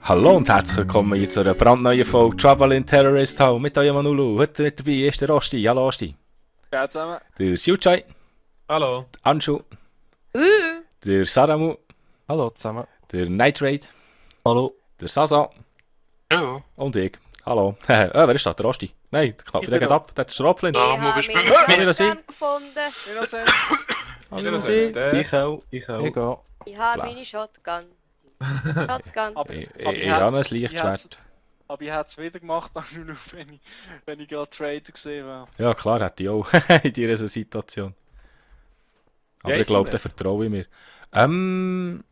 Hallo und herzlich willkommen zu einer brandneuen Folge Traveling Terrorist Home mit eurem Manulu. Heute nicht dabei ist der Rosti. Hallo Rosti. Ja, zusammen. Der Siuchai. Hallo. Der Anshu. Der Saramu. Hallo zusammen. Der Night Raid. Hallo. Der Sasa. Hallo. Und ich. Hallo. Wer ist das? Der Rosti? Nein, der Knapp. Der geht ab. Der ist der Stropflin. Ja, Ich muss habe ich meinen spielen? Shotgun gefunden. Ich auch. Ich auch. Ich habe meine Shotgun. Shotgun. Ich habe ein Lichtschwert. Aber ich hätte es wieder gemacht, nur wenn ich gerade Trader gesehen wäre. Ja klar, hätte ich auch in dieser Situation. Aber ich glaube, da vertraue ich mir. Kamelhaus,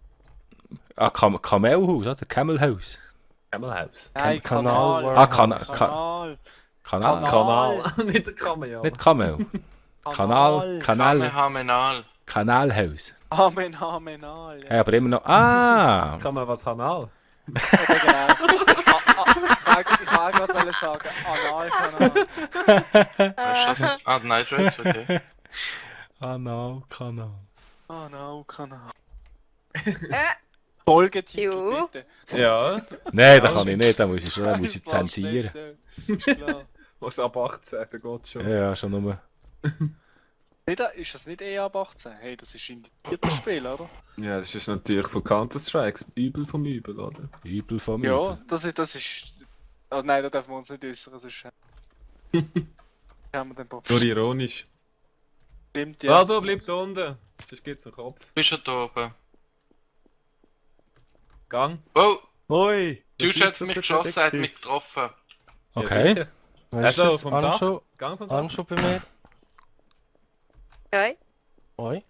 oder? Camelhaus. Camelhaus. Nein, Kanal. Kanal. Kanal. Nicht der Kamel. Nicht Kamel. Kanalhaus. Amenal. Ja, aber immer noch. Ah! Kann man was Hanal? Ich wollte gerade sagen, Analkanal. Ah, Night Raid, okay. Kanal. Analkanal. Folgetitel, Jo. bitte. Ja. Nein, das kann ich nicht, da muss ich zensieren. Ist klar. Was ab 18, der geht schon. Ja, schon nur. Ist das nicht ab 18? Hey, das ist ein indiziertes Spiel, oder? Ja, das ist natürlich von Counter-Strike, Übel vom Übel, oder? Übel von mir. Ja, das ist... Oh nein, da dürfen wir uns nicht äußern, sonst haben wir den Bob. Nur ironisch. Stimmt, ja. Also, bleib da unten. Sonst geht's in den Kopf. Bist du da oben? Gang. Oh, Hoi. du hast mich geschossen, hat mich getroffen. Okay. Ja, sicher. Weißt Also, du, vom Dach. Anschu? Gang vom Dach. Anschu bei mir? Hoi. Hoi.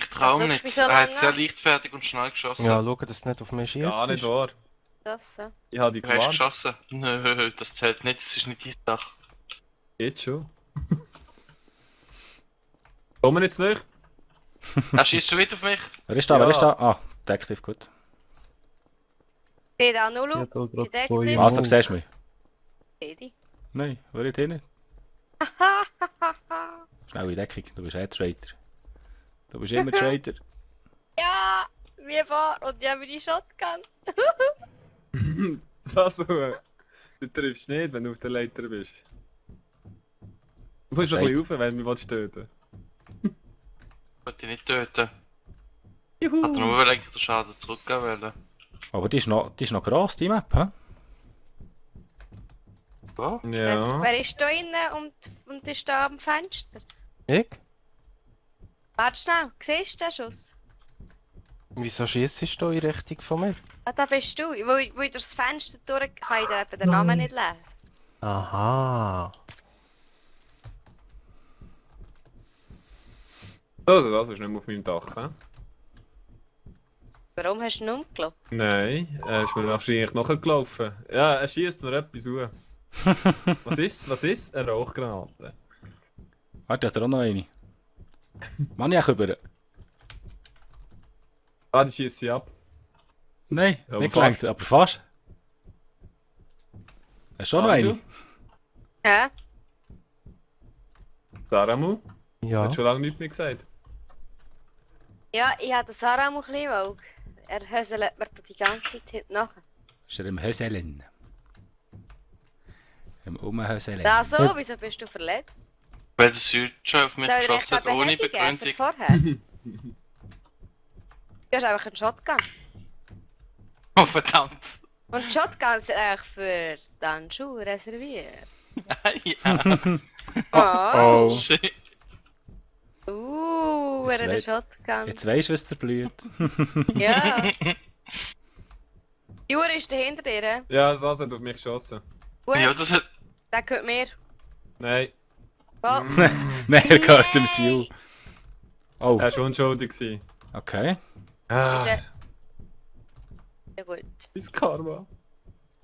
Ich traue Was nicht. schaust du mich so Er hat lange sehr an? leichtfertig und schnell geschossen. Ja, schau, dass du nicht auf mich schießt. Gar nicht wahr. Das so. Ich habe dich Du hast gewarnt. geschossen. Nö, das zählt nicht, das ist nicht deine Sache. Jetzt schon. Kommen jetzt nicht? Er schießt schon wieder auf mich. Wer ist da? Ja. Wer ist da? Ah, Detective, gut. Steht auch Nulu. Detective. Was, da siehst du mich? Beide. Nein, wer ist hin? Schnell in Deckung, du bist Trader. Du bist immer Trader. Ja, wie war und ich habe meine Shotgun. So, du triffst nicht, wenn du auf der Leiter bist. Du musst noch ein bisschen rauf, wenn du mich töten willst. Ich wollte ihn nicht töten. Hat er nur eigentlich den Schaden zurückgeben wollen. Aber die ist noch gross, die Map, hä? Ja? Ja. Wer ist da innen und ist da am Fenster? Ich? Warte schnell, siehst du den Schuss? Wieso schießt du in Richtung von mir? Ah, da bist du. Wo ich durch das Fenster durch kann ich eben den Namen nicht lesen. Aha. Also, das ist nicht mehr auf meinem Dach, hä? Warum hast du ihn umgelaufen? Nein, er ist mir wahrscheinlich nachgelaufen. Ja, er schießt mir etwas an. Was ist? Eine Rauchgranate. Warte, hat er auch noch eine? Mann, ich über. Ah, die schießt sie ab. Nein, Ja, nicht aber gelangt, aber fast. Hast du schon noch eine? Hä? Saramu? Ja. Hat schon lange nichts mehr gesagt. Ja, ich habe den Sarah auch ein bisschen Auge. Er höselt mir da die ganze Zeit hinten nach. Ist er im Höselen? Im Umhöselen. Da so, wieso bist du verletzt? Weil der Südschau auf mich Soll ich geschossen dir hat, eine ohne Beheadung geben für Begründung. vorher? Du hast einfach einen Shotgun. Oh verdammt. Und Shotguns sind eigentlich für den Schuh reserviert. Ja. Oh. Oh, Shit. Er hat einen Jetzt Shotgun. jetzt weisst du, was dir blüht. Ja. Jura ist dahinter dir. Ja, Sas hat auf mich geschossen. Gut, Ja, das hat... der gehört mir. Nein, Oh. Nein, er gehört dem Siu. Oh, er war unschuldig gewesen. okay. Ah, Ja gut. mein Karma.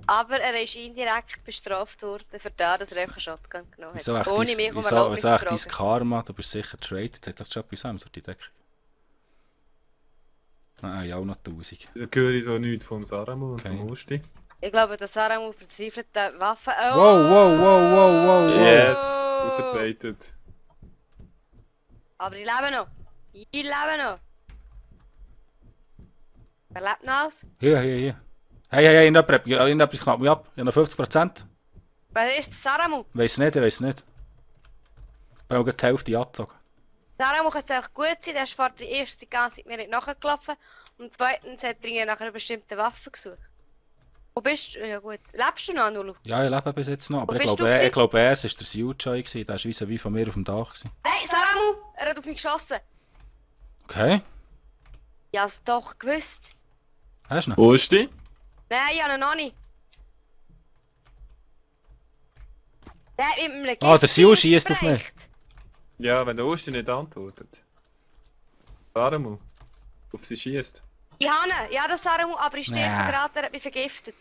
Aber er ist indirekt bestraft worden für das, dass er einfach einen Shotgun genommen hat. Wieso echt Ohne dein- mich um wieso- Erlaubnis wieso zu echt dein fragen. Karma? Du bist sicher Trader. Jetzt hat das schon etwas an durch die Deckung. Nein, ja auch noch 1000. Wieso höre ich so nichts vom Saramu und Okay. vom Musti? Ich glaube, dass Sarah verzweifelte Waffen... Oh! Wow. Yes, rausgebaitet. Aber ich lebe noch. Ich lebe noch. Wer lebt noch aus? Hier. Hey, irgendetwas knappt mich ab. Ich habe noch 50%. Wer ist Saramu? Weiss nicht. Ich bin auch gerade die Hälfte angezogen. Saramu kann es auch gut sein, der ist vor der ersten die ganze Zeit mir nicht nachgelaufen. Und zweitens hat er nach einer bestimmten Waffe gesucht. Wo bist du? Ja gut. Lebst du noch, Nulu? Ja, ich lebe bis jetzt noch. Aber Wo ich bist glaube, du ich glaube, er war der Siuchai. Der war wie von mir auf dem Dach. Hey, Saramu! Er hat auf mich geschossen. Okay. Ich hab's doch gewusst. Hast du noch? Wo ist die? Nein, ich habe ihn noch nicht. Der hat mit einem Ah, der Siu schiesst auf mich. gebrecht. Ja, wenn der Osti nicht antwortet. Saramu. Auf sie schießt. Ich habe ihn. Ja, das Saramu, aber ich sterbe Ja. gerade, er hat mich vergiftet.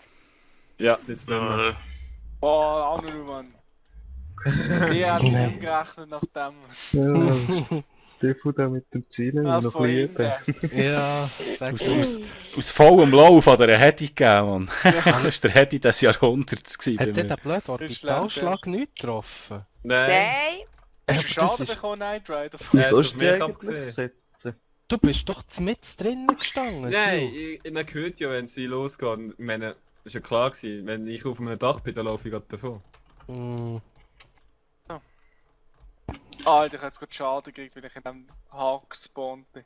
Ja, jetzt nicht mehr. Ja, Boah, Anulu, Mann. Ich hätte nicht gerechnet nach dem. Ja, Stefan da mit dem Zielen Ah, noch von lieben. hinten. Ja, sag Aus vollem Lauf hat er einen Hedi gegeben, Mann. Das war der Hedi des Jahrhunderts. Hat der Gewesen. blöd Orbitalschlag nicht getroffen? Nein. Nein. Hast du das Schaden ist- bekommen, Knight Rider? Er hat es Was auf mich eigentlich abgesehen. setzen? Du bist doch mit drinnen gestanden. Nein, Sil. man hört ja, wenn sie losgeht. Und ich meine, das war ja klar gewesen, wenn ich auf einem Dach bin, dann laufe ich gerade davon. Mm, Alter, ich habe jetzt gerade Schaden gekriegt, weil ich in einem Hack gespawnt bin.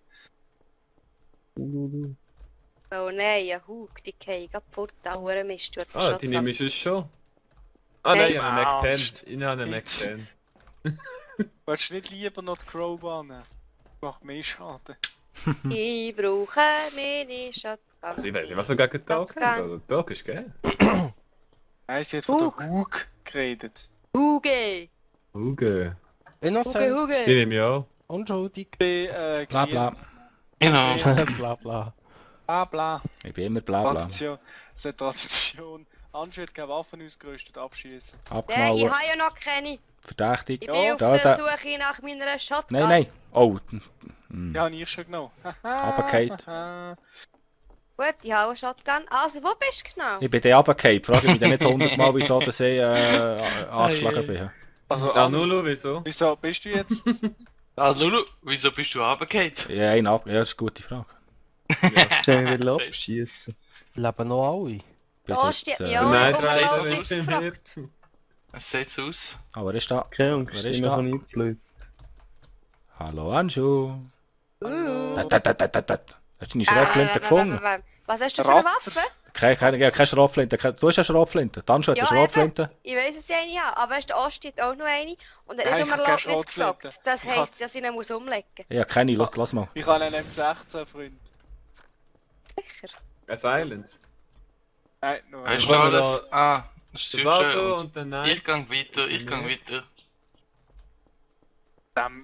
Oh nein, ein Hug, die gehen gerade fort, der hure Mist. Du hast Ah, Shotgun. die nehme ich sonst schon. Ah nein, Nein. ich habe einen Mac 10. Arsch. Ich habe einen Mac 10. Willst du nicht lieber noch die Crowbar nehmen? Macht mehr Schaden. Ich brauche meine Shotgun. Also ich weiß nicht, was er gegen den Tag hat. Also der Tag ist geil. Nein, sie hat von Hug. der Hug geredet. Huge! Huge. Innocent, Huge, Die Huge! nehme ich auch. unschuldig. Ich bin, Bla bla. genau. Bla bla. Bla bla. Ich bin immer bla bla. Tradition. Das ist eine Tradition. Anju hat keine Waffen ausgerüstet, abschießen. Nein, ich Abknallen. habe ja noch keine. Verdächtig. Ich bin auf Da, der da. Suche nach meiner Shotgun. Nein. Oh. Ja, habe ich schon genommen. Runtergefallen. Gut, ich habe eine Shotgun. Also, wo bist du genau? Ich bin dann runtergefallen. Frage mich dann nicht 100-mal, wieso dass ich angeschlagen bin. Also, Ah, Anu, Nulu, wieso? wieso bist du jetzt? Ah, Lulu, wieso bist du runtergefallen? Ja, einen ab. Ja, das ist eine gute Frage. Schnell wieder abschießen. Leben noch alle. Bis Da jetzt, steht äh, ja Der auch Knight nicht Rider rumlaufen, ist im gefragt. Hirt. Es sieht so aus. Aber er ist da. Keine Angst, Wer ist ich da? mache nicht blöd. Hallo Anju. Uh. Hast du deine Schrotflinte gefunden? Was hast du für eine Ratter. Waffe? Keine Schrotflinte. Du hast eine Schrotflinte. Anju hat Ja, eine Schrotflinte. Ich weiß, dass ich eine habe, aber der Osti hat auch noch eine und er Ja, hat ich nicht um hab keine Erlaubnis Schrotflinte. gefragt. Das Ich heisst, dass ich ihn muss umlegen muss. Ja, keine. Lass mal. Ich habe einen M16, Freund. Sicher. Ein Silence. Nein, nur Weißt Ich du kann mir alles? Ah, das Das stimmt Aso schon. und der Knight. Ich gang weiter, ich gang weiter.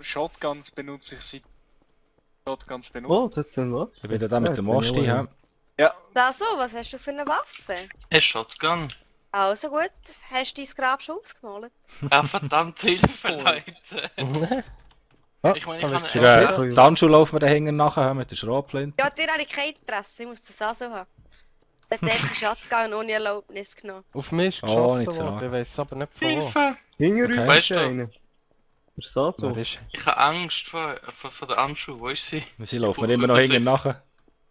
Shotguns benutze ich seit Shotguns benutze. Oh, das sind was? Ich bin da mit dem Osti. Ja. Ja, Also, was hast du für eine Waffe? Ein Shotgun. Also gut, hast du dein Grab schon ausgemalt? Ah, verdammt, Hilfe, Leute. Ah, Ich meine, da ich wird kann- geschossen. Der Anju laufen wir da hinten nachher mit der Schrotflinte. Ja, dir habe ich kein Interesse, ich muss das auch so haben. Der hat einfach Shotgun ohne Erlaubnis genommen. Auf mich ist Oh, geschossen nicht so worden, arg. ich weiß aber nicht von wo. Hilfe! Hinter Okay. uns Weißt ist du- einer. Der Saso. Wer ist Ich habe Angst vor der Anschuh, wo ist sie? Sie laufen wir immer noch hinten nachher.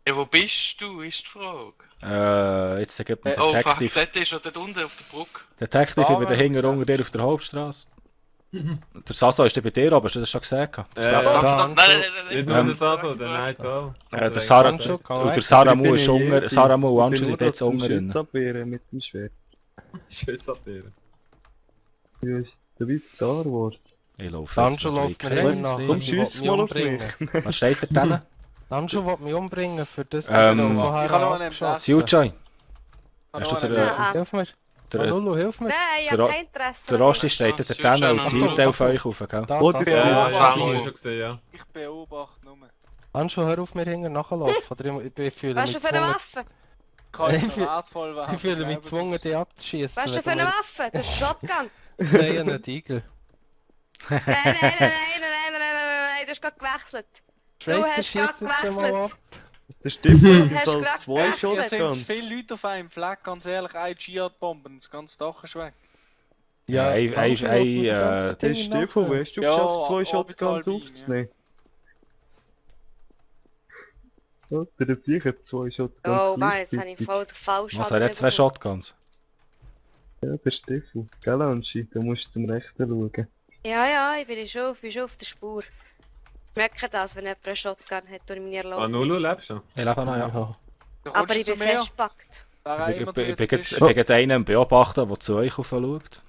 Ja, wo bist du, ist die Frage. Jetzt gibt ein Oh, fuck, Detective. dort ist er dort unten auf der Brücke. Detective, ich bin da Ah, hinten gesagt. unter dir auf der Hauptstraße. Der Saso ist der bei dir, aber hast du das schon gesagt? Der Ja, Sa- ja. Verdammt, nein, nein, nein, Nicht nein. nur Ähm, der Saso, der Knight auch. der Sarah Anju, und geh der weg. Saramu Ich bin ist ein unter. Yeti. Saramu und Ich Anju bin sind nur jetzt da zum unten drin. Schütz abwehren mit dem Schwert. Schuss abwehren. Ja, ist der wie Star Wars. Ich laufe Der jetzt Anju noch ein läuft mir bisschen immer nach. Komm, Komm, Sie will schiess mich mal auf mich. umbringen. was steht da drin? Der Anju will mich umbringen, für das, dass Ähm, er ich vorher kann noch einen abgeschossen Siuchai, Hast Hast du den- Hilf mir. der, Lulu, hilf mir. Nein, ich Der habe Ro- kein Interesse. der Rosti steht da drin und zielt auf euch rauf, gell? Da, Oh, Saso. die- Ja, Ja, ja, Samu. hab ich schon gesehen, ja. Ich beobachte nur. Anju, hör auf mir hinten nachlaufen. Oder ich fühle Was mich hast du für eine gezwungen. Waffe? Kann Ich ich fühl- wertvoll werden. Ich fühle mich gezwungen, dich abzuschießen. Was hast du für eine Waffe? Das ist Shotgun. Nein, einen Igel. Nein, nein, nein, nein, nein, nein, nein, nein, nein, du hast gerade gewechselt. Schreiter hast schießt grad jetzt mal ab. Der Stift Hast hat du halt gerade zwei gewechselt? Hier sind Shotguns. zu viele Leute auf einem Fleck, ganz ehrlich, ein G-Bomben, das ganze Dach ist weg. Ja, danke, lass mir die ganze Der Dinge Stiefel, nachher. weißt du, Ja, geschafft, zwei Orbital Shotguns Beam, aufzunehmen. Ja, der hat sicher zwei Shotguns Oh Mann, jetzt habe ich gleichzeitig. voll den falschen Was, er hat zwei Shotguns? Ja, der Stiefel. Gell, Anschi? Da musst du zum Rechten schauen. Ja, ich bin schon auf der Spur. Ich merke das, wenn jemand eine Shotgun hat durch meine Nulu, Erlaubnis. lebst du? Ich lebe noch, ja. Ja. Da Aber kommst du ich zu bin mir. festgepackt. Wer auch Ich immer bin du ich jetzt bin bist. gerade einen am Beobachten, der zu euch schaut.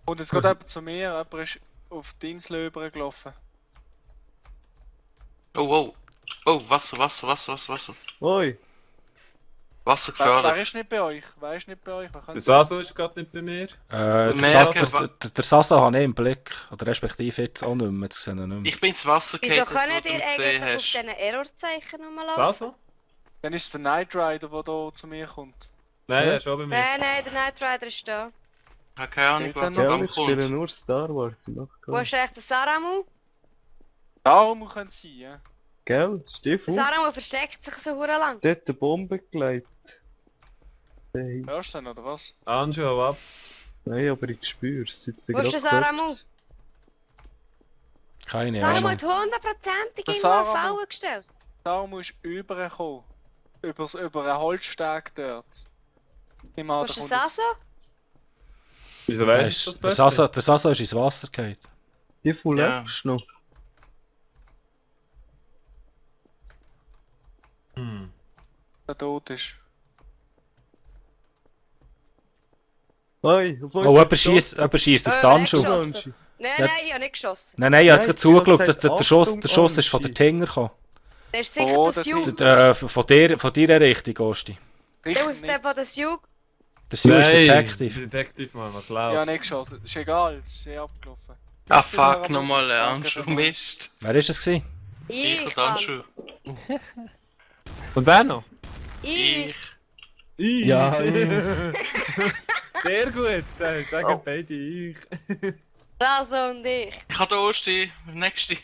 Und jetzt geht jemand zu mir, jemand ist auf die Insel rübergelaufen. Oh, oh. Oh, Wasser. Oi! Wasser Wer gefährlich. ist nicht bei euch? Wer ist nicht bei euch? Wer Der könnte- Saso ist gerade nicht bei mir. Der Merken, der Sasa habe ich im Blick. Oder respektive jetzt auch nicht mehr. Jetzt sehe ich ihn nicht mehr. Ich bin ins Wasser Wieso gefallen, könnt wo du ihr mich gesehen eigentlich auf hast. diesen Errorzeichen rumlaufen? Saso? Dann ist es der Knight Rider, der hier zu mir kommt. Nein, er ist auch bei mir. Nein, der Knight Rider ist da. Ich habe keine Ahnung, Ja, was dann- da Gell, ich spiele kommt. nur Star Wars. Ich mach Wo gar ist eigentlich der Saramu? Darum könnte es sein, ja. Gell, Der Stiefel? Saramu versteckt sich so hure lang. Dort eine Bombe gelegt. Hey. Hörst du denn, oder was? Anjo, hau ab. Nein, aber ich spüre es. Jetzt Wo ist der Saramu? Keine Saramu Ahnung. hat hundertprozentig Der irgendwo eine Saramu. Falle gestellt. Darum ist übergekommen. Über einen Holzsteg dort. Im Wo ist der Sasso? Wieso Der weißt du das der Sasa ist ins Wasser gefallen. Stiefel, Ja. lebst du noch? Der tot ist. Oi, auf uns Oh, wird jemand schiesst auf die wer hat Handschuhe. geschossen? Anschi. Nein, Ja. nein, ich habe nicht geschossen. Nein, ich habe jetzt Nein, gerade zugeschaut. ich hab Der gesagt, Schuss ist von Achtung, der Tinger gekommen. Der ist sicher Oh, das der Jug. Von deiner Richtung, Gosti. Der Richtig aus der nicht. von das Jug. Der Sil ist Detective. Detektiv, Mann, was Ja, läuft? nicht geschossen. Ist egal, es ist eh abgelaufen. Ah, Wisst ihr, wer fuck, am- nochmal ein Danke, Handschuh. Bruder. Mist. Wer ist es gewesen? Ich Ich, und Mann. Handschuh. Und wer noch? Ich. Ich. Ja, Sehr gut, sagen beide ich. Sasso und ich. Ich kann da stehen. Nächste.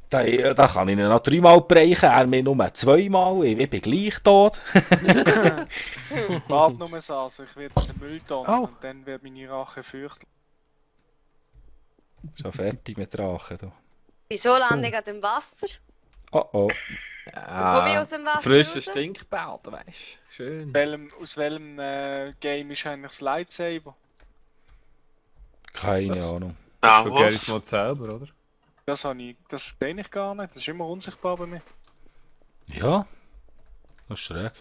Da kann ich ihn noch dreimal brechen, er mir nur zweimal. Ich bin gleich tot. Warte nur Saso, ich werde jetzt einen Mülltonne Oh. und dann wird meine Rache fürchterlich. Schon fertig mit Drachen. Da. Wieso lande ich an dem Wasser? Oh oh. Wo komme ich aus dem Wasser Frischer raus? Stinkbad, weißt du? Schön. Aus welchem Game ist eigentlich das Lightsaber? Keine Was? Ahnung. Das Ah, ist von Gary was? Mod selber, oder? Das sehe ich gar nicht, das ist immer unsichtbar bei mir. Ja. Das ist schräg.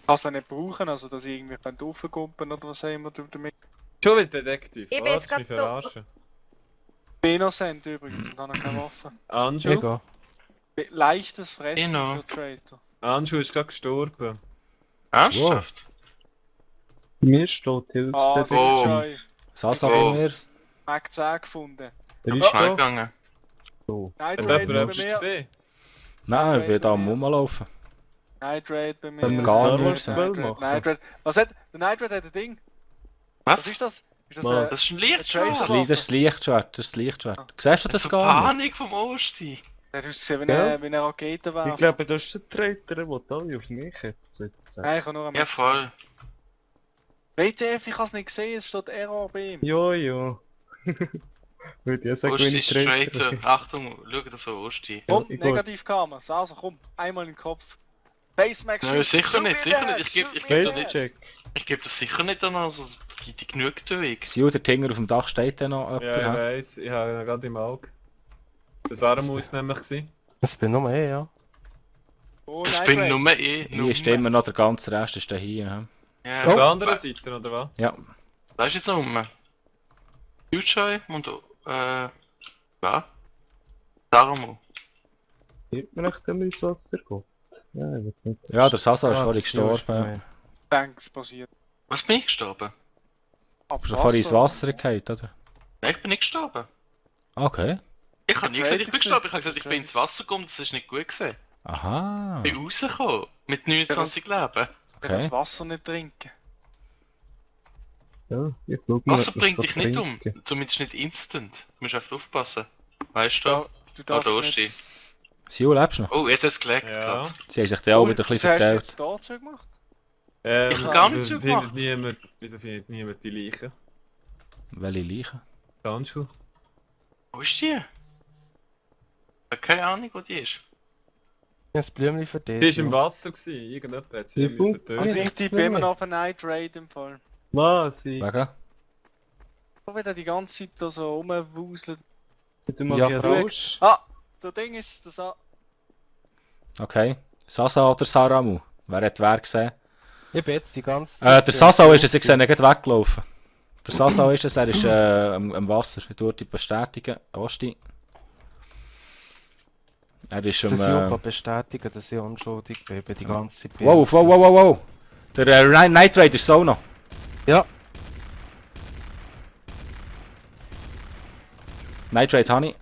Ich kann es auch nicht brauchen, also dass ich irgendwie raufkumpen oder was auch immer du damit. Schon wieder Detektiv. Ich bin jetzt Willst du mich grad verarschen? Innocent übrigens und habe noch keine Waffe. Anju? Egal. Leichtes Fressen Inno. für Traitor. Anju ist gerade gestorben. Ernsthaft? Bei mir steht Ah, Hilfsdetektiv. Oh. Silverjoy. Sasa Oh. bei mir. Mac 10 gefunden. Der Ich ist bin schnell da. gegangen. So. Night Hat Raid jemand bei etwas mir. gesehen? Nein, ich bin da am Rumlaufen. Night Raid bei mir. Haben wir Gar Star nichts. Wars Night Spell Raid, machen? Night Raid. Was hat. Der Night Raid hat ein Ding. Was Was? ist das? Ist das Mann. Das ist ein Tracer? Lichtschwert. Das Lichtschwert. Das Lichtschwert. Siehst du das So gar nicht? Panik vom Osti. Der hat ausgesehen wie Ja. eine Rakete Ich werfen. glaube, das ist der Traitor, der alle auf mich hetzen. Nein, ich kann nur am Ja, voll. WTF, ich habe es nicht gesehen, es steht Error bei ihm. Ja, ja. Würde ich sagen, wenn Osti ich ist straight. Traitor. Achtung, schau dir so Osti. Komm, ich negativ Karma. Sasa, komm, einmal in den Kopf. Facemac, Nein, sicher nicht, sicher nicht. Ich geb Face check. Ich gebe das sicher nicht an, also die Genugtuung. Sil, der Tinger auf dem Dach steht da noch Ja, ich jemand. weiss. Ich habe ihn gerade im Auge. Das Arm muss nämlich sein. Das bin nur ja. Oh, Das Night bin Raid. nur ich. Hier ist immer noch der ganze Rest ist da hier. hä? Ja. Auf der anderen Seite, oder was? Ja. Da ist jetzt noch rum. Future und was? Darmo. Sieht man echt, wenn man ins Wasser geht? Ja, ich weiß nicht. Ja, der Sasa ist Ah, vorhin das ist ja gestorben. gemein. Thanks passiert. Was bin ich gestorben? Ab Ist er vorhin ins Wasser gefallen, oder? Nein, ich bin nicht gestorben. Okay. Ich habe nie gesagt, ich bin Traitor gestorben. Ich habe gesagt, ich bin Traitor. ins Wasser gekommen, das ist nicht gut gesehen. Aha. Ich bin rausgekommen. Mit 29 Leben. Ich kann das Wasser nicht trinken. Ja, ich glaube, Wasser bringt dich nicht um. Zumindest nicht instant. Du musst einfach aufpassen. Weißt du? Ja, du Ah, darfst da nicht... ist Sil, lebst du noch? Oh, jetzt hat es gelegt. Ja. Sie haben sich dann auch wieder ein bisschen Was hast du verteilt. jetzt dazu gemacht? Ich hab gar nichts wieso gemacht. Wieso findet niemand die Leichen? Welche Leichen? Die Handschuhe? Wo ist die? Ich hab keine Ahnung, wo die ist. Ein Blümchen für dich. Die war im Wasser gewesen. Irgendjemand hat sie Ja, müssen gut. töten. Also Ja, ich das tippe will immer ich. noch auf einen Night Raid im Fall. Was? Wegen? So wieder die ganze Zeit da so rumwuseln. Du Ja, machst Frau. Rausch. Ah! Der Ding ist das an. Okay. Sasa oder Saramu? Wer hat wer gesehen? Ich bin jetzt die ganze Zeit... Der Sasa ist es, ich sehe ihn gerade weglaufen. Der Sasa ist es, er ist am Wasser. Ich tue die bestätigen. Osti. Er ist Dass ich auch am... bestätigen, dass ich unschuldig bin. Ich bin die ganze Zeit... bei Wow, ihm wow, wow, wow, wow. Der Night Raid ist so noch. Ja. Night Raid habe ich.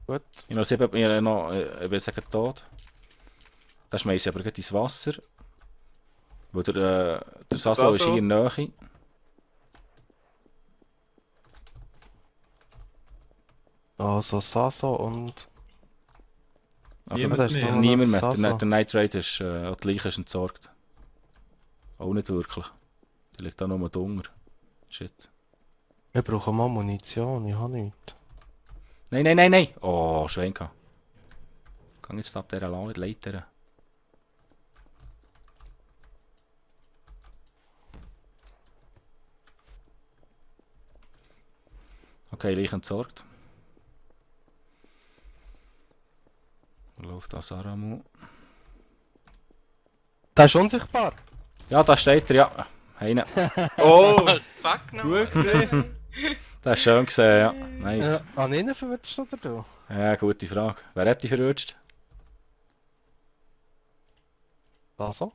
Gut. Ich noch 7, ich will sagen tot. Da schmeiße ich aber gleich ins Wasser. Wo der Sasso ist hier in der Nähe. Also Sasso und... Also Niemand niemand mehr. mehr. Niemand mehr. Sasso. Der Night Raid ist, die Leiche ist entsorgt. Auch nicht wirklich. Die liegt da nur drunter. Shit. Wir brauchen mal Munition, ich habe nichts. Nein, nein, nein, nein! Oh, Schwein gehabt. Gang jetzt ab dieser Leiter. Okay, Leiche entsorgt. Läuft da Saramu. Der ist unsichtbar! Ja, da steht er, ja. Heine. Oh! Fuck no. Gut gesehen! Das ist schön gesehen, ja. Nice. Ja, an ihnen verwirrst oder du? Ja, gute Frage. Wer hat dich verrutscht? Sasso?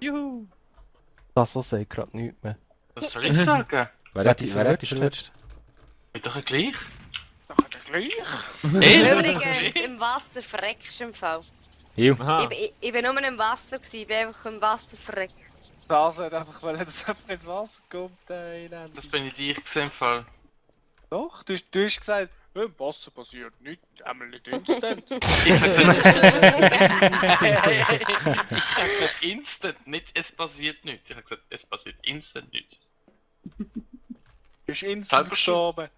Juhu! Sasso sagt gerade nichts mehr. Was soll ich sagen? Wer Wer hat dich dich verrutscht? verrutscht? Ist doch gleich. Doch, der gleich. Übrigens, im Wasser verreckst du im Fall. Hiu. Aha! Ich bin nur im Wasser gewesen, ich bin einfach im Wasser verreckt. Das hat einfach, weil er das einfach ins Wasser kommt, Das bin ich dich gesehen im Fall. Doch, du hast gesagt, im Wasser passiert nichts, einmal nicht instant. Ich hab gesagt instant, nicht es passiert nichts. Ich hab gesagt, es passiert instant nichts. Du bist instant Selber gestorben.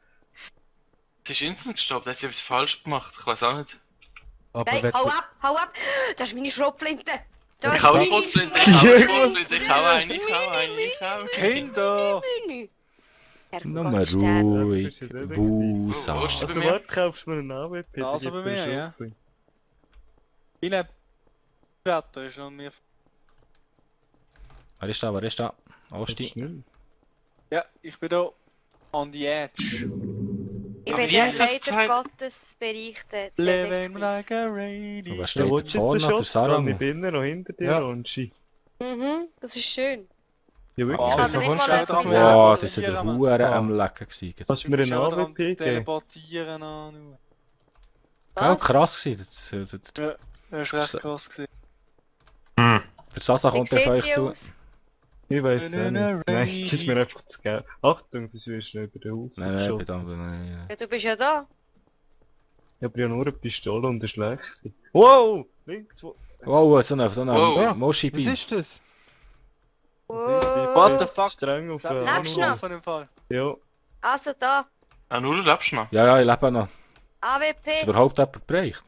Es ist instant gestorben, da hat sie etwas falsch gemacht. Ich weiß auch nicht. Aber Nein, wenn hau du... ab, hau ab! Das ist meine Schrotflinte! Das Ich ist hau meine Schrotflinte, ich hau Schrotflinte. Schrotflinte, ich hau eine, ich hau eine, ich hau eine. Kinder! Nur ruhig. Wusa. Wo ist der? Also warte, kaufst du mir einen AWP? Also bei mir, ja. Meine Wetter ist an mir. Wer ist da? Wer ist da? Osti. Schnell. Ja, ich bin da on the edge. Ich Aber bin wie der hast du das Leiter gesagt? Gottes Bereich der Living Detektiv. like a Und radio. wer Ja, steht willst da du vorne? jetzt einen Der Shotgun? Ich Saramu. bin immer noch hinter dir, Ja. Ronchi. Das ist schön. Ja, wirklich. Oh, Also nicht mal kommst du etwas einfach Wow, anderes. das ist ja der Hure am Lecken gewesen. Kannst du mir einen Schau dran, AWP geben? teleportieren an. Gell, Was? krass gewesen. Das war recht krass gewesen. Der Sasa Wie kommt auf sieht euch die zu. aus? Ich weiß es Na, auch na, nicht. Nein, das ist mir einfach zu geben. Achtung, sonst wirst du über den Haufen Nein, nein, geschossen. bitte, nein. Ja, du bist ja da. Ich habe ja nur eine Pistole und eine schlechte. Wow! Links, wo... Wow, so Wow. eine Was Moshi-Beam. ist das? What the fuck? Streng auf den Lebst du noch? Von dem Fall. Ja. Also da. Ah, nur du lebst noch? Ja, ja, ich lebe noch. Ist AWP. überhaupt jemand bereicht?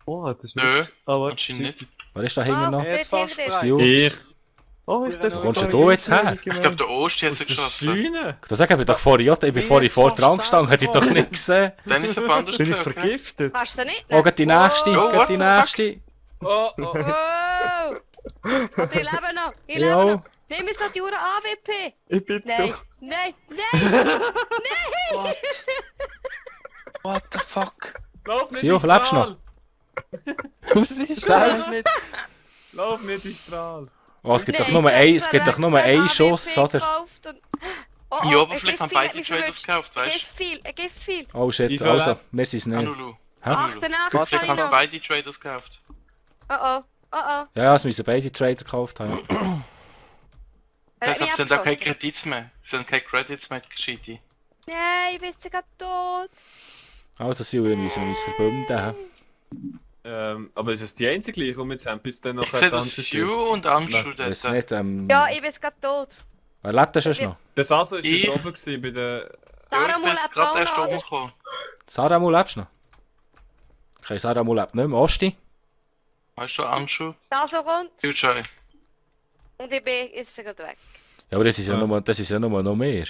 Oh, das ist Nö, wirklich... Ah, warte, anscheinend nicht. Wer ist da hinten noch? Jetzt dort fast hinten bereit. Sil. Ich! Oh, ich darf Wo kommst gar du nicht jetzt her? auswendig Ich gemeint. glaube, der Osti hat Aus sie der geschossen. Scheune! Da sag ich, doch vor ich bin vor ich vor dran gestanden, hätte ich doch nicht gesehen. Dann ist er anders Bin ich gesagt, ne? vergiftet? Kannst du nicht? Oh, geht die nächste, Oh, geht die what the nächste. Oh, oh! Wow! Aber ich lebe noch. Ich lebe Ja. noch. Nimm es doch die Uhr AWP. Ich bin Nein. doch... Nein. Nein. What? What the fuck? Lauf nicht Sil, in den lebst du noch? Strahl! Was ist Lauf das? nicht. Lauf nicht in den Strahl! Oh, es gibt doch Nein, nur ich es hab gibt doch nur extra einen AWP Schuss, oder? gekauft und- Oh, Ja, aber ein vielleicht haben Giftvieh hat beide mich Traders verwünscht. gekauft, Er weißt gibt viel, er gibt viel. Oh shit, Wie viel also, lebt? wir sind es du? nicht. Anulu. Hä? 88 Vielleicht habe ich haben noch. beide Traders gekauft. Oh oh, oh oh. Ja, es müssen beide Trader gekauft haben. Er Ich hat mich glaube, sie haben auch keine abgeschossen. Kredits mehr. Sie haben keine Credits mehr, gescheite. Nein, ich bin jetzt gerade tot. Also, Silvia, müssen wir uns verbünden. Aber ist es die einzige Leiche, die wir jetzt haben, bis dann Ich nachher sehe, dann dass stirbt? Stu und Anschu Weiß dort. nicht, Ja, ich bin jetzt gerade tot. wer lebt denn schon noch? Der Saso war Ich- dort oben gewesen, bei der... Ja, ich Sarah bin lebt jetzt gerade auch erst noch, oder? umgekommen. Sarah Mu, lebst du noch? Okay, Sarah Mu lebt nicht mehr. Osti? Weißt du, Anschu? Saso kommt Future. und ich bin jetzt gerade weg. Ja, aber das ist ja, Ja. nur noch mehr.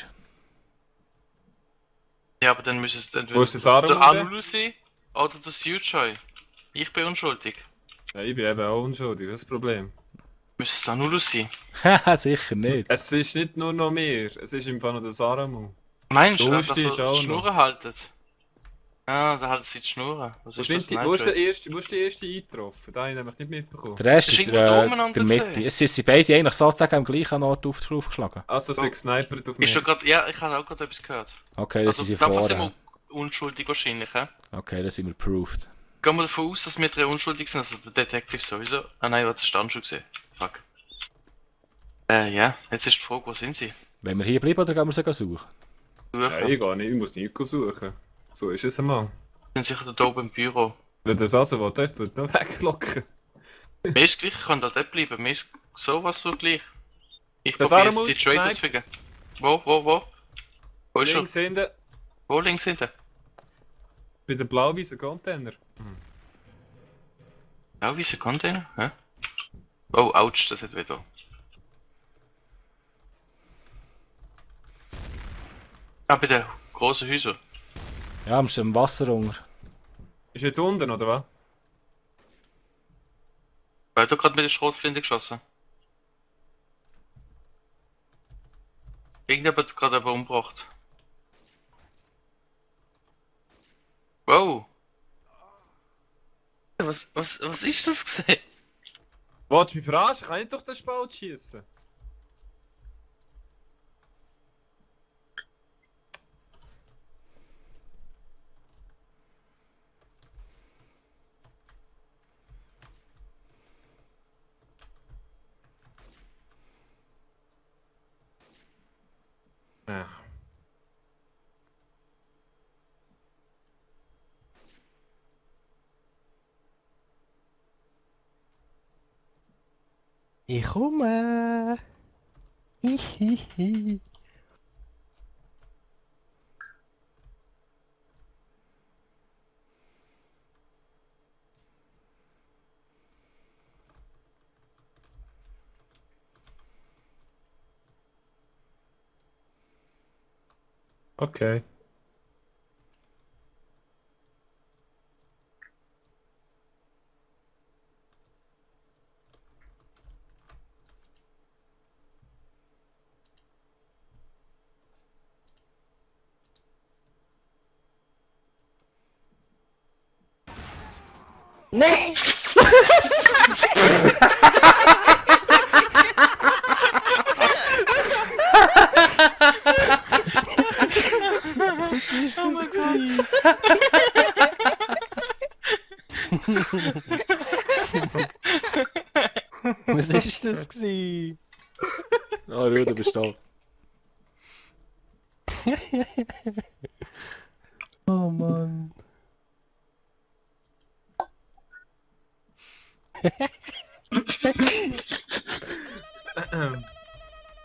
Ja, aber dann müssen es entweder Wo ist der Sarah der Mu denn? Anulu sein oder der Future. Ich bin unschuldig. Ja, ich bin eben auch unschuldig, das ist das Problem. Müsste es der Anulu sein? Haha, sicher nicht. Es ist nicht nur noch mehr, es ist im Fall noch der Saramu. Meinst du, Du dass stehst auch so noch. die Schnurren halten? Ja, da halten sie die Schnurren. Was Wo ist ist das? die erste eingetroffen? Da habe ich nämlich nicht mitbekommen. Der erste Das ist ist irgendwo der, umeinander der Mitte. gesehen. Es sind beide eigentlich sozusagen am gleichen Ort aufgeschlagen. Also, sie gesnipert auf Ist mich. schon gerade, ja, ich habe auch gerade etwas gehört. Okay, das Also, sind sie da sind wir vorher. unschuldig wahrscheinlich, hä? Okay, das sind wir proved. Gehen wir davon aus, dass wir drei unschuldig sind, also der Detective sowieso. Ah nein, das stand schon gesehen. Fuck. Ja, jetzt ist die Frage, wo sind sie? Wollen wir hier bleiben oder gehen wir sie suchen? Ja, Suchen. ich gehe nicht, ich muss nicht suchen. So ist es einmal. Sind sicher da oben im Büro. Wenn der Saso will, das tut noch weglocken. Mir ist gleich, ich kann da dort bleiben. Mir ist sowas von gleich. Ich Das probiere Armut jetzt die Traders zu finden. Wo? Wo ist er? Links hinten, Wo links hinten? bei den blau-weißen Container. Ja, wie ist Container? Hä? Oh, ouch, das hat wieder. Ah, bei den grossen Häusern. Ja, wir sind im Wasser unter. Ist jetzt unten, oder was? Wer hat da gerade mit der Schrotflinte geschossen? Irgendjemand hat gerade aber umgebracht. Wow! Was ist das gesehen? Willst du mich verarschen? Kann ich doch den Spalt schießen? Ja. Ich komme. Hihihi. Okay. Nein! Was ist das? Was ist das gewesen? Ah, Ruhe, du bist da. Oh Mann.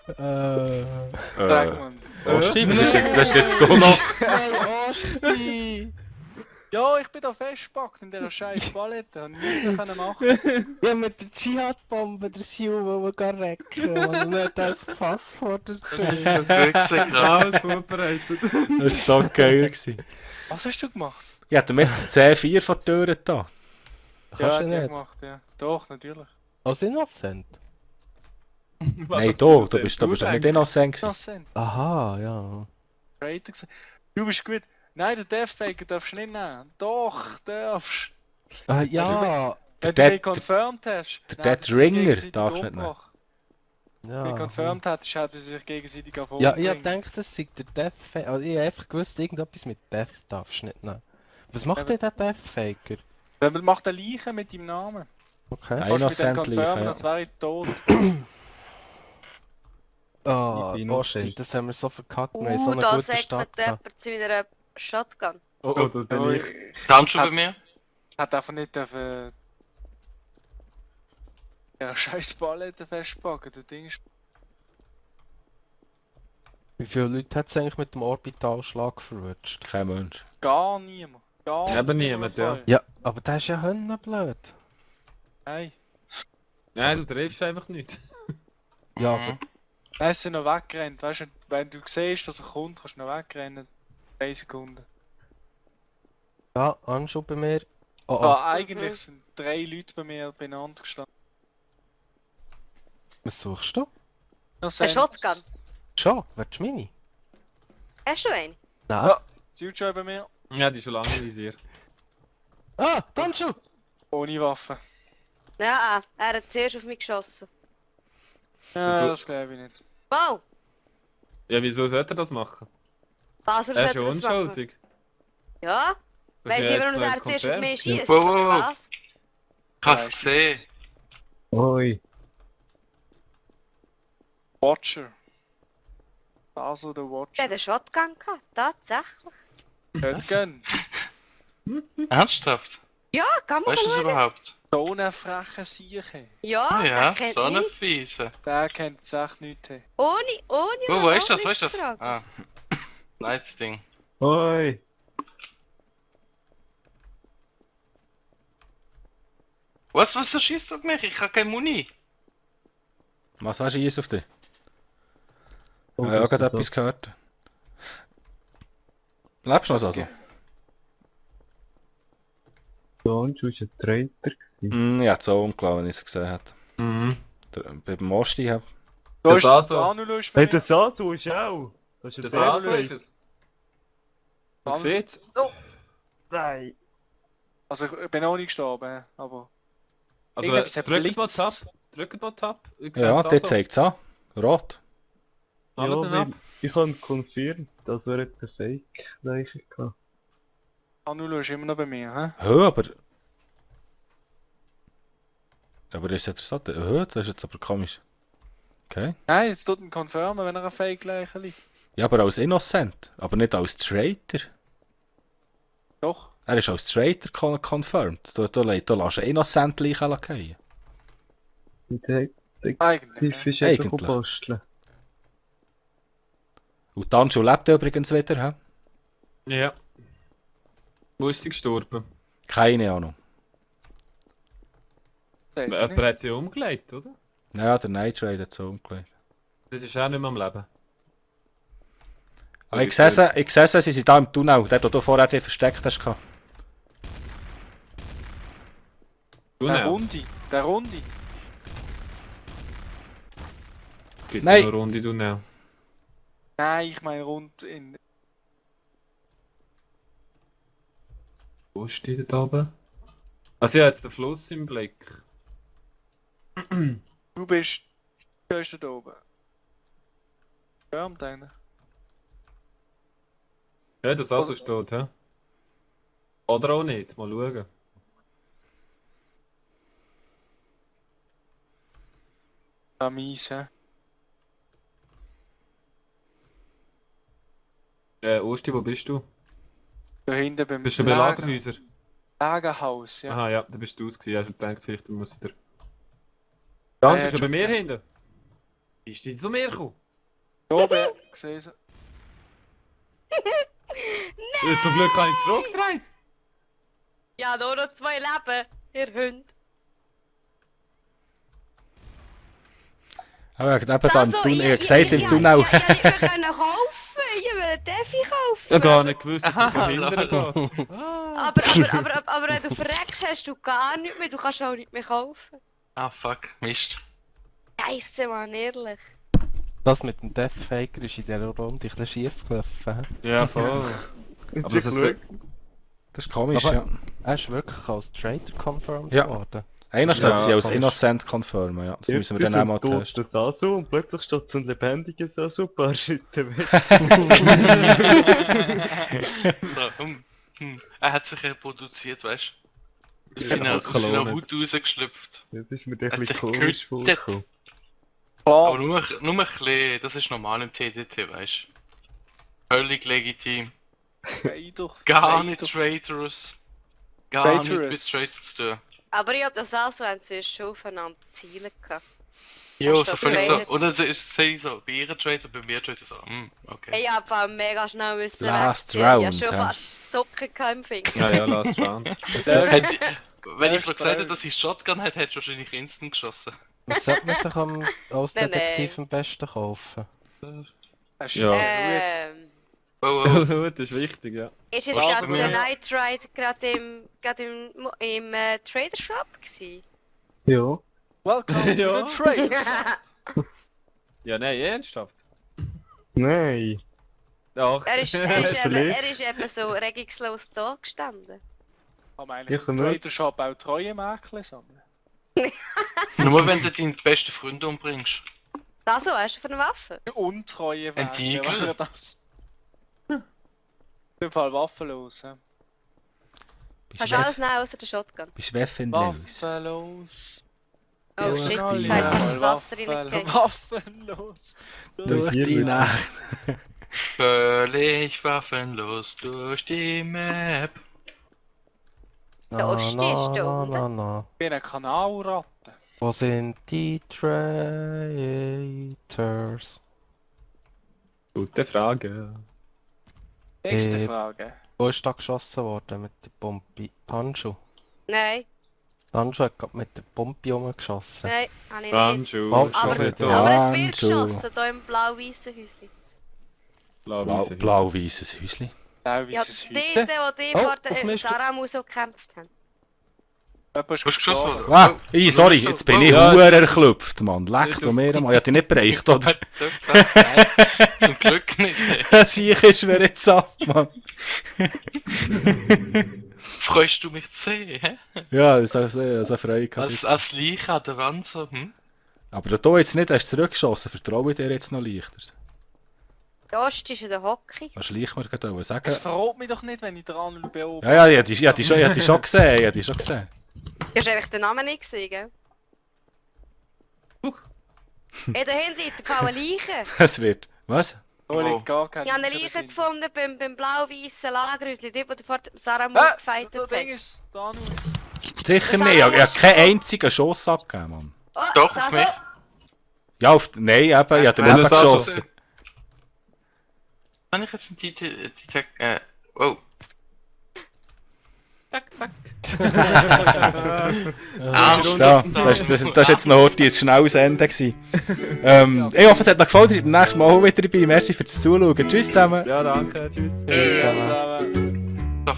Sag mal. Osti, das ist jetzt hier noch. Nein, Osti! Ja, ich bin da festgepackt in dieser scheiß Palette. Und nichts mehr können machen. Ja, mit der Dschihad-Bombe der Sil wollen recken und nicht als Fass vor der Das ist Tür. so gut gesehen gerade. Alles vorbereitet. Das war so geil. Gewesen. Was hast du gemacht? Ich hätte mir jetzt das C4 von der Tür da. Kannst ja, du hat er nicht? gemacht, ja. Doch, natürlich. Als Innocent? Nein, du bist doch nicht innocent gewesen. Das sind Aha, ja. Traitor gewesen. Du bist gut. Nein, den Deathfaker darfst du nicht nehmen. Doch, darfst. Ja, Wenn Der du mich Dead- confirmed hast. der dann Dead hätten sie sich Ringer gegenseitig darfst du nicht umgebracht. Wenn du ja. mich confirmed hättest, hätten sie sich gegenseitig auf Ja, ich denke, das sei der Death Faker. Also, ich habe einfach gewusst, irgendetwas mit Death darfst du nicht nehmen. Was macht denn der Death Faker? Dann macht eine Leiche mit deinem Namen. Okay. Nein. Kannst du mit dem Innocent confirmen, Leiche, als wäre ich tot. Ah, Ich bin Basti, safe. das haben wir so verkackt. Wir haben so einen Da guten sagt Start mir gehabt. jemand zu meiner Shotgun. Oh, das bin ich. Handschuhe bei mir? Hat einfach nicht dürfen. Ja, scheiß Ballette festpacken, du Ding. Wie viele Leute hat es eigentlich mit dem Orbitalschlag verwutscht? Kein Mensch. Gar niemand. Gar Eben niemand, ja. Ja, aber das ist ja höllenblöd. Nein. Nein, du triffst einfach nicht. Ja, Mhm. aber Nein, es sind noch weggerannt. Weißt du, wenn du siehst, dass er kommt, kannst du noch wegrennen. 3 Sekunden. ja, Anschub bei mir. Oh, oh. Aber eigentlich sind 3 Leute bei mir benannt gestanden. Was suchst du? Eine Shotgun. Schon? Willst du meine? Hast du eine? Nein. Ja. Sind schon bei mir. Ja, die ist schon lange visiert. Ah, Anschub! Ohne Waffe. Ja, er hat zuerst auf mich geschossen. Ja, du- das glaube ich nicht. Wow! Ja, wieso sollte er das machen? Was Er ist ja sollte das machen? unschuldig. Ja? Das Weiss ist ich, ja warum jetzt er noch zuerst auf mich confirmed. schießt, Wow, wow, oder wow. was? Ich hab's gesehen. Oi. Watcher. Also der Der Watcher. hat eine Shotgun gehabt, tatsächlich. Shotgun. Ernsthaft? Ja, kann man Weißt du das schauen. überhaupt? So eine freche Sieche. Ja, Ah ja, er kennt so eine nichts. Fiese. Der kennt es echt nicht. Hey. Ohne Wo mal ist das? Wo Anlies ist das? zu fragen. Ah. Lights-Ding. Oi. Was schießt auf mich? Ich hab keine Muni. Was hast du jetzt auf dich? Oh, Ich habe das gerade ist so. etwas gehört. Lebst du noch, also? Der Anschub war ein Traitor. Ja, so umgelaufen, wenn ich es gesehen habe. Mhm. Beim Mosti habe Da Das ist also. der Anulu ist bei Hey, mir. der Sasu ist auch. Das ist Das ein also Bärlein. ist es. Man sieht's. Nein. Also ich bin auch nicht gestorben, aber... Also, Irgendetwas hat drückt mal blitzt. Tab. Drückt mal Tab. Ich Ja, seh's der also. zeigt es an. Rot. Alle Ja, den weil ab. ich habe confirmed, dass er eine Fake-Leiche hatte. Anulu ist immer noch bei mir, hä? Hö, aber. Aber das ist interessant. Hö, das ist jetzt aber komisch. Okay. Nein, jetzt tut ihn confirmen, wenn er ein Fake-Leiche liegt. Ja, aber als Innocent. Aber nicht als Traitor. Doch. Er ist als Traitor confirmed. Du lässt du Innocent gleich fallen. Und der Eigentlich. Detektiv ist Eigentlich. einfach basteln. Und die Anschau lebt übrigens wieder, hä? Ja. Wo ist sie gestorben? Keine Ahnung. Ja. Jemand hat sie umgelegt, oder? Ja, der Night Raid hat so umgelegt. Das ist auch nicht mehr am Leben. Aber ich sehe sie, sie sind da im Tunnel, dort wo du vorher dich versteckt hast. Du Der nicht. Runde. Der Runde. Gibt Nein. noch eine Runde, du nicht. Nein, ich meine rund in... Wo steht da oben? Also ja, jetzt den Fluss im Blick. Du bist da oben. Confirmed einer. Ja, das also steht, hä? Oder auch nicht, mal schauen. Ja, mies, hä? Osti, wo bist du? Da hinten beim Bist du bei Lagerhäuser? Lagerhaus, ja. Aha, ja, da bist du es gewesen. Ich habe gedacht, vielleicht muss ich dir... Ganz ist er bei mir hinten? Ist die zu mir gekommen? Da oben, ja, gesehen sie. Zum Glück habe ich zurückgedreht. Ja, nur noch 2 Leben, ihr Hund. Aber eben da im Tunnel, ich habe gesagt, im Ich Tunnel. nicht mehr können kaufen. Ich will einen Defi kaufen. Ich habe gar nicht gewusst, dass es da Aha, hinten lol. geht. Aber wenn du verreckst, hast du gar nichts mehr. Du kannst auch nicht mehr kaufen. Ah, fuck. Mist. Scheisse, Mann, ehrlich. Das mit dem Death Faker ist in dieser Runde ein bisschen schief gelaufen. Ja, voll. Aber das ist... Das ist komisch, Aber- ja. Er ist wirklich als Traitor confirmed Ja. worden. Einerseits Ja, sie als komisch. Innocent confirmen, ja. Das müssen wir dann auch mal testen. Der Sasu und plötzlich steht so ein lebendiger Sasu ein paar Schritte weg. So, Er hat sich reproduziert, weißt du? Aus Ja, seiner Klone. Haut rausgeschlüpft. Das ist mir ein Hat bisschen sich komisch getötet. vorgekommen. Aber Klar, nur ein bisschen, das ist normal im TDT, weißt du? Völlig legitim. Gar nicht traitorous. Gar nicht mit Traitorous. Traitors zu tun. Aber ja, das also haben sie schon aufeinander Ziele gehabt. Ja, Hast so du völlig so. geredet? Oder sie ist sie so, bei ihr Traitor, bei mir Traitor so, okay. Hey, ich hab vor allem mega schnell müssen Last wegziehen. Ich hab round, schon ja. fast Socken gehabt im Finger. Ja, ja, last round. Wenn ich Erst schon gesagt hätte, recht. dass ich Shotgun hätte, hättest du wahrscheinlich instant geschossen. Was sollte man sich als Nein, Detektiv am besten kaufen? Hast Ja. du Oh, oh. Das ist wichtig, ja. Ist jetzt Was gerade für der mich? Night Ride gerade im Trader Shop gewesen? Ja. Welcome Ja. to the Trader. Ja, nein, ernsthaft. Nein. Doch. er ist eben so regungslos da gestanden. Kann man eigentlich Ich im nicht. Trader Shop auch treue Mäkle sammeln? Nur wenn du deinen besten Freund umbringst. Das so, hast du für eine Waffe? Untreue Ein Mäkle Tiger? wäre das. Auf jeden Fall waffenlos. Ja. Hast du alles nehmen außer der Shotgun? Bist waffenlos. Waffenlos. Oh Ja, shit, ja, jetzt ja. hat das Wasser reingegangen. Waffenlos. Durch Hier die mit- Nacht. Völlig waffenlos durch die Map. Der Osti ist da unten. na. Ich bin ein Kanalratte. Wo sind die Traitors? Gute Frage. Nächste Äh, Frage. Wo ist da geschossen worden mit der Pumpe? Tanju. Nein, Tanju hat gerade mit der Pumpe rumgeschossen. nein, habe ich nicht. Banjo, Oh, schon Aber, wieder ja. aber es Banjo. wird geschossen, hier im blau-weißen Häuschen. Blau-weiße Blau-weißes Häuschen. Ja, Ja, wie es die, heute. die Oh, vor auf der mich Sarah so gekämpft haben. Jemand ist Hast du geschossen? gestorben. oder? Ah, ey, sorry, jetzt bin ich Ja. hure erklüpft, Mann. Leck du mir mal. Ich hab dich nicht bereicht, oder? Nein, zum Glück nicht. Sieh ist mir jetzt ab, Mann. Freust du mich zu sehen, hä? Ja, das ist so Freude gehabt. Als, jetzt. als Leiche an der Wand so, Aber du jetzt nicht hast zurückgeschossen, vertraue ich dir jetzt noch leichter. Der Osti ist in der Hocke. Was schleich mir gerade sagen? Es verrät mich doch nicht, wenn ich dran beobachte. Ja, ja, ich hab die schon gesehen, ich hab die schon gesehen. Du hast einfach den Namen nicht gesehen, gell? Hey, da hinten liegt eine Leiche. Es wird. Was? Da liegt gar kein Ich habe eine Tiger Leiche drin. gefunden beim blau-weißen Lagerhäuschen, die vor Sarah Ah, gefightet das Ding hat. ist da nur. Sicher Das nicht, ich hab ist- keinen einzigen Schuss abgegeben, Mann. Oh, Doch, Sasso. auf mich. Ja, nein, eben, ich hab den Ja, eben das ist also- geschossen. Kann ich jetzt die oh. Zack, zack. So, das ist jetzt noch ein schnelles Ende gewesen. Ich hoffe, es hat euch gefallen, ihr seid beim nächsten Mal auch wieder dabei. Merci fürs Zuschauen. Tschüss zusammen. Ja, danke, tschüss. Doch,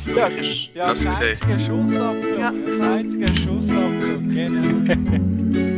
Ja, wirklich. ja, Das kein gesehen. einziger Schuss abgelaufen. Kein einziger Schuss abgelaufen. Genau.